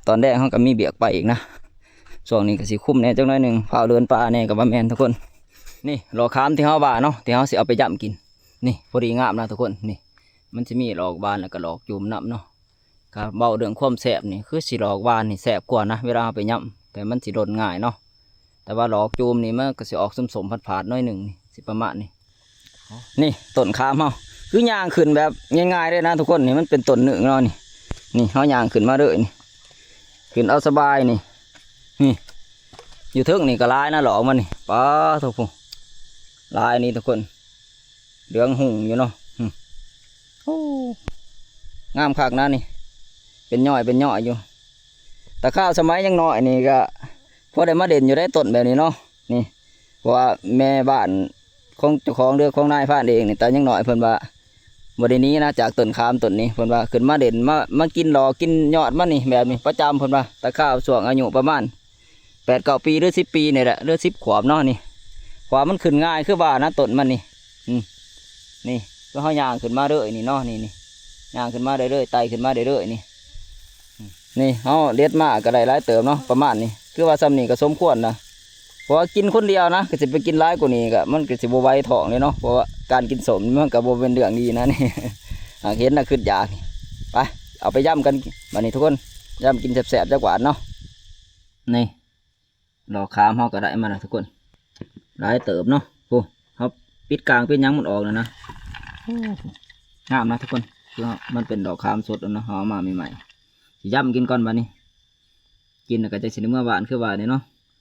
ຕອນແລງເຮົາກໍມີວຽກໄປອີກນະ. ຊ່ວງນີ້ກໍຊິຄຸມແດ່ຈັກໜ້ອຍໜຶ່ງ ຟ້າວເດີນປ່າແດ່ກໍບໍ່ແມ່ນທຸກຄົນ. ນີ້ຫຼອກຄາມທີ່ເຮົາວ່າເນາະ ທີ່ເຮົາຊິເອົາໄປຢຳກິນ ນີ້ ພໍດີງາມນະທຸກຄົນ. ນີ້ ມັນຊິມີຫຼອກຫວານ ແລ້ວກໍຫຼອກຈູມນຳເນາະ. ກໍເວົ້າເລື່ອງຄວາມແຊບນີ້ ຄືຊິຫຼອກຫວານນີ້ແຊບກວ່ານະ ເວລາເຮົາໄປຢຳ ແຕ່ມັນຊິຫຼົ່ນງ່າຍເນາະ. ແຕ່ວ່າຫຼອກຈູມນີ້ມັນກໍຊິອອກສົ້ມໆ ຝາດໆ ໜ້ອຍໜຶ່ງ ນີ້ ຊິປະມານນີ້. ນີ້ຕົ້ນຄາມເຮົາ ຄືຍ່າງຂຶ້ນແບບງ່າຍໆ ເລີຍນະທຸກຄົນ. ນີ້ມັນເປັນຕົ້ນໜຶ່ງເນາະ ນີ້ ນີ້ເຮົາຍ່າງຂຶ້ນມາເລີຍນີ້ ຂຶ້ນເອົາສະບາຍນີ້. ນີ້ ຢູ່ເທິງນີ້ກໍຫຼາຍນະ ຫຼອກມັນນີ້ ປາໂທ້ ຫຼາຍນີ້ທຸກຄົນ. ເຫຼືອງຮຸ່ງຢູ່ເນາະ. ອືມ ໂອ້ ງາມຄັກນະນີ້ ເປັນຍ້ອຍເປັນຍ້ອຍຢູ່. ແຕ່ຄາວສະໄໝຍັງນ້ອຍນີ້ກໍພໍໄດ້ມາເດັ່ນຢູ່ໄດ໋ ຕົ້ນແບບນີ້ເນາະ. ນີ້ ເພາະວ່າແມ່ບ້ານຂອງເຈົ້າຂອງ ຫຼື ຂອງນາຍພານເອງນີ້ ແຕ່ຍັງນ້ອຍເພິ່ນວ່າບໍ່ໄດ້ໜີນະຈາກຕົ້ນຄາມຕົ້ນນີ້. ເພິ່ນວ່າຂຶ້ນມາເດັ່ນ ມາ ມາກິນຫຼອກກິນຍອດມັນນີ້ ແບບນີ້ປະຈຳ ເພິ່ນວ່າ. ແຕ່ຄາວຊ່ວງອາຍຸປະມານ ແປດເກົ້າປີ ຫຼື ສິບປີນີ້ແຫຼະ ຫຼື ສິບຂວບເນາະນີ້. ເພາະວ່າມັນຂຶ້ນງ່າຍຄືວ່ານະ ຕົ້ນມັນນີ້. ອືມ ນີ້ ຄືເຮົາຍ່າງຂຶ້ນມາເລີຍນີ້ເນາະ ນີ້ ນີ້ ຍ່າງຂຶ້ນມາເລື້ອຍໆ ໄຕ່ຂຶ້ນມາເລື້ອຍໆ ນີ້. ນີ້ເຮົາເດັດມາກໍໄດ້ຫຼາຍເຕີບເນາະ ປະມານນີ້ ຄືວ່າຊ່ຳນີ້ກໍສົມຄວນນະ. ເພາະວ່າກິນຄົນດຽວນະ ກໍຊິໄປກິນຫຼາຍກວ່ານີ້ກໍ ມັນກໍຊິບໍ່ໄຫວທ້ອງເດ້ເນາະ ເພາະວ່າການກິນສົ້ມມັນກໍບໍ່ແມ່ນເລື່ອງດີນະນີ້. ຫາກເຫັນນະຄຶດຢາກນີ້. ໄປ ເອົາໄປຢຳກັນບັດນີ້ທຸກຄົນ ຢຳກິນແຊບໆ ຈັກບາດເນາະ. ນີ້ ຫຼອກຄາມເຮົາກໍໄດ້ມາແລ້ວທຸກຄົນ ຫຼາຍເຕີບເນາະ. ໂອ້ ເຮົາປິດກາງປິດຫຍັງມັນອອກແລ້ວນະ. ໂອ້ ງາມນະທຸກຄົນ ຄືມັນເປັນດອກຄາມສົດເນາະ ເຮົາເອົາມາໃໝ່ໆ. ຊິຢຳກິນກ່ອນບັດນີ້ ກິນແລ້ວກໍຈັ່ງຊິໄດ້ເມືອບ້ານຄືວ່ານີ້ເນາະ.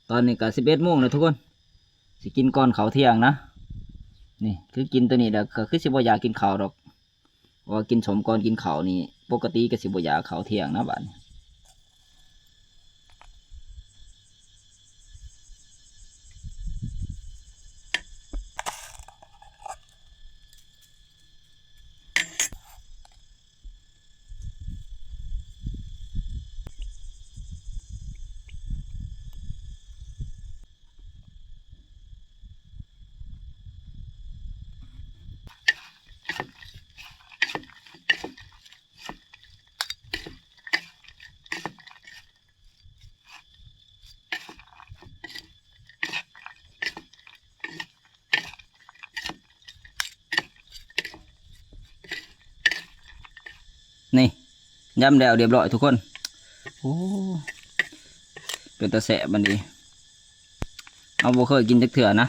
ຕອນນີ້ກໍສິບເອັດໂມງແລ້ວທຸກຄົນ ຊິກິນກ່ອນເຂົ້າທ່ຽງນະ. ນີ້ ຄືກິນໂຕນີ້ແລ້ວກໍຄືຊິບໍ່ຢາກກິນເຂົ້າດອກ. ເພາະວ່າກິນສົ້ມກ່ອນກິນເຂົ້ານີ້ ປົກກະຕິກໍຊິບໍ່ຢາກເຂົ້າທ່ຽງນະບາດນີ້. ນີ້ ຢຳແລ້ວລຽບລ້ອຍທຸກຄົນ. ໂອ້ ເປັນຕາແຊບບັດນີ້ ເຮົາບໍ່ເຄີຍກິນຈັກເທື່ອນະ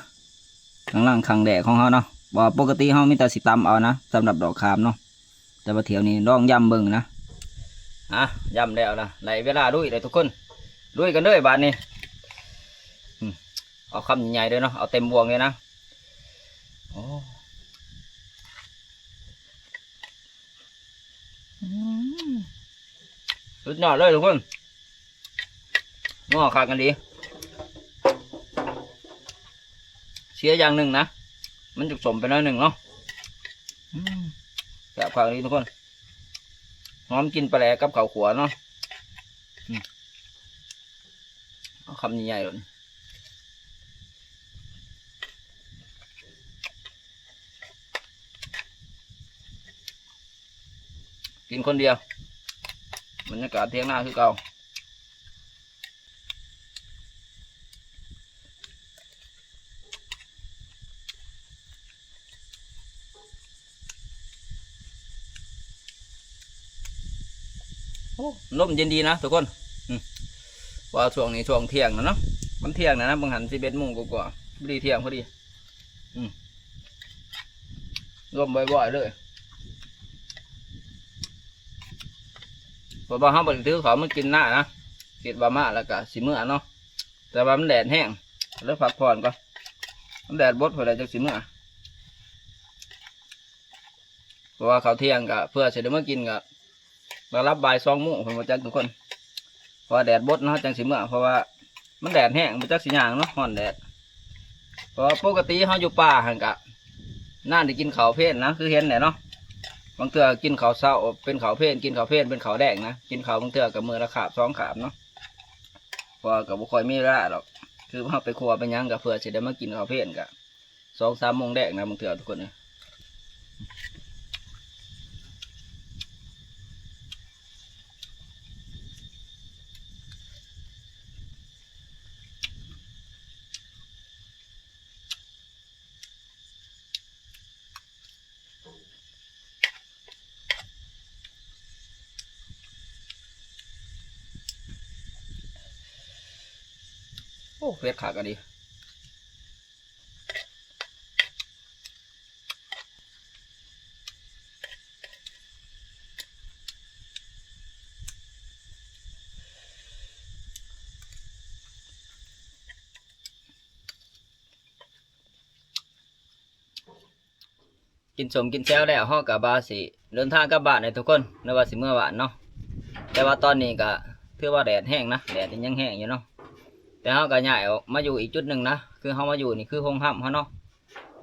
ຄັ້ງຫຼັງຄັ້ງແລກຂອງເຮົາເນາະ. ເພາະວ່າປົກກະຕິເຮົາມີແຕ່ຊິຕຳເອົານະ ສຳລັບດອກຄາມເນາະ ແຕ່ວ່າຖ້ຽວນີ້ລອງຢຳເບິ່ງນະ. ອ່ະ ຢຳແລ້ວລະ ໄດ້ເວລາລຸຍແລ້ວທຸກຄົນ ລຸຍກັນເລີຍບາດນີ້. ອືມ ເອົາຄຳໃຫຍ່ໆເດີເນາະ ເອົາເຕັມບ່ວງເລີຍນະ. ໂອ້ ອືມ ສຸດຍອດເລີຍທຸກຄົນ ນົວຄັກອີ່ຫຼີ. ເສຍຢ່າງໜຶ່ງນະ ມັນຈະສົ້ມໄປໜ້ອຍໜຶ່ງເນາະ. ອືມ ແຊບຄັກອີ່ຫຼີທຸກຄົນ ຫອມກິ່ນປາແຫຼກັບເຂົ້າຂົ້ວເນາະ. ອືມ ເອົາຄຳໃຫຍ່ໆໂລດ ກິນຄົນດຽວ ບັນຍາກາດທ່ຽງນາຄືເກົ່າ. ໂອ້ ລົມເຢັນດີນະທຸກຄົນ. ອືມ ວ່າຊ່ວງນີ້ຊ່ວງທ່ຽງນະເນາະ ມັນທ່ຽງນະນະ ເບິ່ງຫັ້ນສິບເອັດໂມງກວ່າໆ ພໍດີທ່ຽງພໍດີ. ອືມ ລວມບ່ອຍໆເລີຍ ເພາະວ່າເຮົາບໍ່ໄດ້ຖືເຂົ້າມາກິນນານະ ຄິດວ່າມາແລ້ວກະຊິເມືອເນາະ ແຕ່ວ່າມັນແດດແຮງ ເລີຍພັກຜ່ອນກ່ອນ ມັນແດດບົດພຸ້ນແຫຼະຈັ່ງຊິເມືອ ເພາະວ່າເຂົ້າທ່ຽງກະເພື່ອຊິໄດ້ມາກິນກະ ລະດັບບ່າຍສອງໂມງພຸ້ນ ບໍ່ຈັກທຸກຄົນ ເພາະວ່າແດດບົດເນາະ ເຮົາຈັ່ງຊິເມືອ ເພາະວ່າມັນແດດແຮງ ບໍ່ຈັກຊິຍ່າງເນາະ ຮ້ອນແດດ ເພາະວ່າປົກກະຕິເຮົາຢູ່ປ່າຫັ້ນກະ ນານໄດ້ກິນເຂົ້າເພນນະ ຄືເຫັນແຫຼະເນາະ ບາງເທື່ອກິນເຂົ້າເຊົ້າເປັນເຂົ້າເພນ ກິນເຂົ້າເພນເປັນເຂົ້າແລງນະ ກິນເຂົ້າບາງເທື່ອກະມື້ລະຄາບສອງຄາບເນາະ ເພາະວ່າກະບໍ່ຄ່ອຍມີເວລາດອກ ຄືເຮົາໄປຄົວໄປຫຍັງກະເພື່ອຊິໄດ້ມາກິນເຂົ້າເພນກະ ສອງສາມໂມງແລງນະ ບາງເທື່ອທຸກຄົນເອີຍ ໂອ້ ເຜັດຄັກອີ່ຫຼີ. ກິນສົ້ມກິນແຈ່ວແລ້ວ ເຮົາກະວ່າຊິເດີນທາງກັບບ້ານແຫຼະທຸກຄົນ ຫຼືວ່າຊິເມືອບ້ານເນາະ ແຕ່ວ່າຕອນນີ້ກະຖືວ່າແດດແຮງນະ ແດດຍັງແຮງຢູ່ເນາະ ແຕ່ເຮົາກະຍ້າຍອອກມາຢູ່ອີກຈຸດໜຶ່ງນະ ຄືເຮົາມາຢູ່ນີ້ຄືໂຮງຮ່ຳເຮົາເນາະ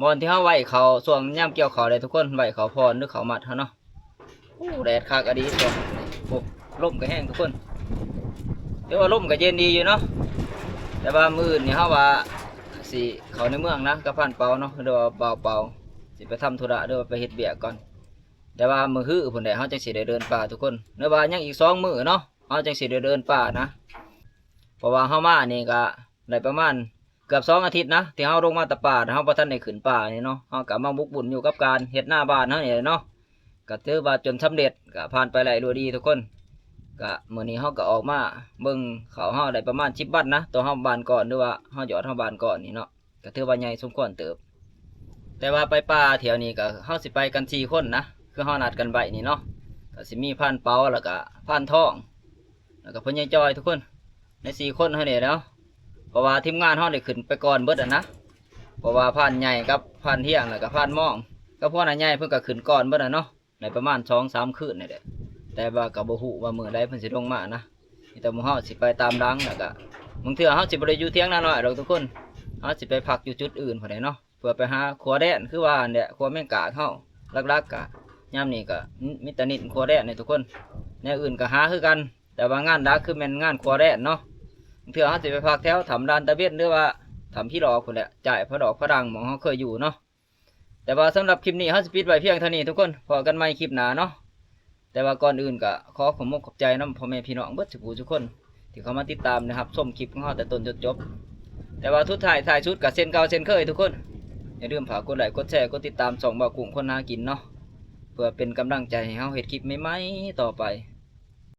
ບ່ອນທີ່ເຮົາໄວ້ເຂົ້າຊ່ວງຍາມກ່ຽວເຂົ້າເດ້ທຸກຄົນ ໄວ້ເຂົ້າພອນ ຫຼືເຂົ້າມັດເຮົາເນາະ. ໂອ້ ແດດຄັກອີ່ຫຼີ ໂອ້ ລົມກະແຮງທຸກຄົນ ແຕ່ວ່າລົມກະເຢັນດີຢູ່ເນາະ ແຕ່ວ່າມື້ອື່ນນີ້ເຮົາວ່າຊິເຂົ້າໃນເມືອງນະ ກັບພານເປົາເນາະ ຫຼືວ່າບ່າວເປົາ ຊິໄປທຳທຸລະ ຫຼືວ່າໄປເຮັດວຽກກ່ອນ ແຕ່ວ່າມື້ຮືພຸ້ນແຫຼະ ເຮົາຈັ່ງຊິໄດ້ເດີນປ່າທຸກຄົນ ຫຼືວ່າຍັງອີກສອງມື້ເນາະ ເຮົາຈັ່ງຊິໄດ້ເດີນປ່ານະ ເພາະວ່າເຮົາມານີ້ກະໄດ້ປະມານເກືອບສອງອາທິດນະ ທີ່ເຮົາລົງມາແຕ່ປ່າ ເຮົາບໍ່ທັນໄດ້ຂຶ້ນປ່ານີ້ເນາະ ເຮົາກະມາໝົກໝຸ່ນຢູ່ກັບການເຮັດນາບ້ານເຮົານີ້ແຫຼະເນາະ ກະຖືວ່າຈົນສຳເລັດ ກະຜ່ານໄປໄດ້ດ້ວຍດີທຸກຄົນ ກະມື້ນີ້ເຮົາກະອອກມາເບິ່ງເຂົ້າເຮົາໄດ້ປະມານສິບວັນນະ ໂຕເຮົາບານກ່ອນ ຫຼືວ່າເຮົາຢອດເຮົາບານກ່ອນນີ້ເນາະ ກະຖືວ່າໃຫຍ່ສົມຄວນເຕີບ ແຕ່ວ່າໄປປ່າແຖວນີ້ກະເຮົາຊິໄປກັນສີ່ຄົນນະ ຄືເຮົານັດກັນໄວ້ນີ້ເນາະ ກະຊິມີພານເປົາ ແລ້ວກະພານທອງ ແລ້ວກະພໍ່ໃຫຍ່ຈ່ອຍທຸກຄົນ ໃນສີ່ຄົນເຮົານີ້ແຫຼະເນາະ ເພາະວ່າທີມງານເຮົາໄດ້ຂຶ້ນໄປກ່ອນເບິດຫັ້ນນະ ເພາະວ່າພານໃຫຍ່ກັບພານທຽງ ແລ້ວກະພານມອງ ກັບຫົວໜ້າໃຫຍ່ເພິ່ນກະຂຶ້ນກ່ອນເບິດຫັ້ນເນາະ ໄດ້ປະມານສອງສາມຄືນນີ້ແຫຼະ ແຕ່ວ່າກະບໍ່ຮູ້ວ່າມື້ໃດເພິ່ນຊິລົງມານະ ມີແຕ່ໝູ່ເຮົາຊິໄປຕາມຫຼັງ ແລ້ວກະບາງເທື່ອເຮົາຊິບໍ່ໄດ້ຢູ່ຖຽງນານ້ອຍດອກທຸກຄົນ ເຮົາຊິໄປພັກຢູ່ຈຸດອື່ນພຸ້ນແຫຼະເນາະ ເພື່ອໄປຫາຂົວແດນ ຄືວ່າຫັ້ນແຫຼະ ຂົວແມງກາກເຮົາ ຫຼັກໆກະຍາມນີ້ກະມີແຕ່ນິນຂົວແດນນີ້ທຸກຄົນ ແນວອື່ນກະຫາຄືກັນ ແຕ່ວ່າງານຫຼັກຄືແມ່ນງານຂົວແດນເນາະ ບາງເທື່ອເຮົາຊິໄປພັກແຖວຖ້ຳລານຕາເວັນ ຫຼືວ່າຖ້ຳຜີຫຼອກພຸ້ນແຫຼະ ຈ້າຍຜາດອກຜາດັງ ໝ່ອງເຮົາເຄີຍຢູ່ເນາະ ແຕ່ວ່າສຳລັບຄລິບນີ້ເຮົາຊິປິດໄວ້ພຽງເທົ່ານີ້ທຸກຄົນ ພໍ້ກັນໃໝ່ຄລິບໜ້າເນາະ ແຕ່ວ່າກ່ອນອື່ນກະຂໍຂອບມຸກຂອບໃຈນຳພໍ່ແມ່ພີ່ນ້ອງເບິດສູ່ຜູ້ສູ່ຄົນ ທີ່ເຂົ້າມາຕິດຕາມ ແລະ ຮັບຊົມຄລິບຂອງເຮົາແຕ່ຕົ້ນຈົນຈົບ ແຕ່ວ່າສຸດທ້າຍທ້າຍສຸດກະເຊັ່ນເກົ່າເຊັ່ນເຄີຍທຸກຄົນ ຢ່າລືມຝາກກົດໄລ້ກົດແຊ ກົດຕິດຕາມຊ່ອງບ່າວກຸ້ງຄົນຫາກິນເນາະ ເພື່ອເປັນກຳລັງໃຈໃຫ້ເຮົາເຮັດຄລິບໃໝ່ໆຕໍ່ໄປ.